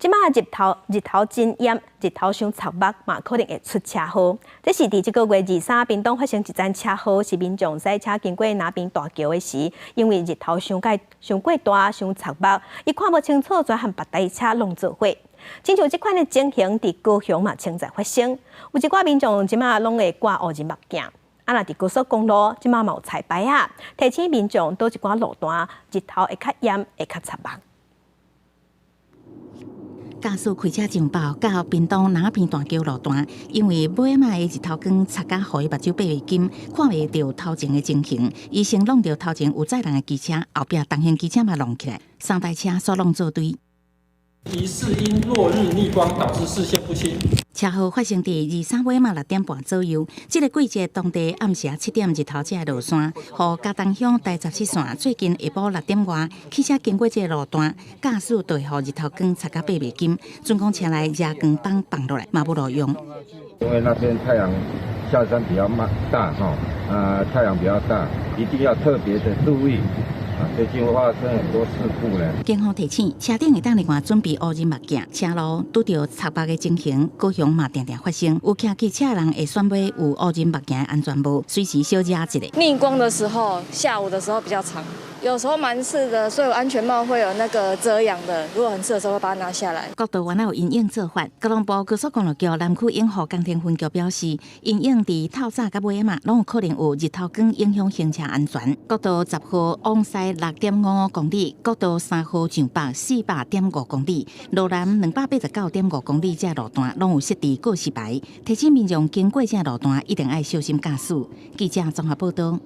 這馬日頭日頭真炎，日頭傷灼目，嘛可能會出車禍。這是佇這個月23，屏東發生一樁車禍，是民眾駛車經過那邊大橋的時，因為日頭傷過傷過大，傷灼目，伊看無清楚，跩和別台車挵做伙。親像這款的情形，佇高雄嘛常在發生。有一寡民眾這馬攏會掛烏人目鏡。啊，若佇高速公路，這馬嘛有彩牌仔，提醒民眾佗一寡路段日頭會較炎，會較灼目。駕駛開車上報到屏東那邊大橋路段，因為尾仔的日頭光灼甲予伊目睭變袂金，看袂著頭前的情形，伊先挵著頭前有載人的機車，後壁重型機車嘛挵起來，三台車煞挵做堆。疑似因落日逆光導致視線不清。車禍發生佇23尾仔6點半左右，這個季節當地暗時7點日頭才會落山，予嘉東鄉台17線最近下晡6點外，汽車經過這個路段，駕駛就會予日頭光灼甲變袂金，準講車內遮光板放落來嘛無路用。因為那邊太陽下山比較慢大哈，啊太陽比較大，一定要特別的注意。最近發生很多事故咧。警方提醒，車頂會當另外準備烏人目鏡，車路拄著灼目的情形，高雄嘛定定發生。有騎機車的人會選買有烏人目鏡的安全帽，隨時小遮一下。逆光的時候，下午的時候比較常，有時候蠻刺的，所以安全帽會有那個遮陽的。如果很刺的時候，會把它拿下來。國道原來有陰影做法，交通部高速公路局南區養護工程分局表示，陰影佇透早佮尾仔嘛，攏有可能有日頭光影響行車安全。國道10號往西6.55公里，國道3號上北400.5公里，路南289.5公里，這路段攏有設置告示牌，提醒民眾經過這路段一定愛小心駕駛。記者綜合報道。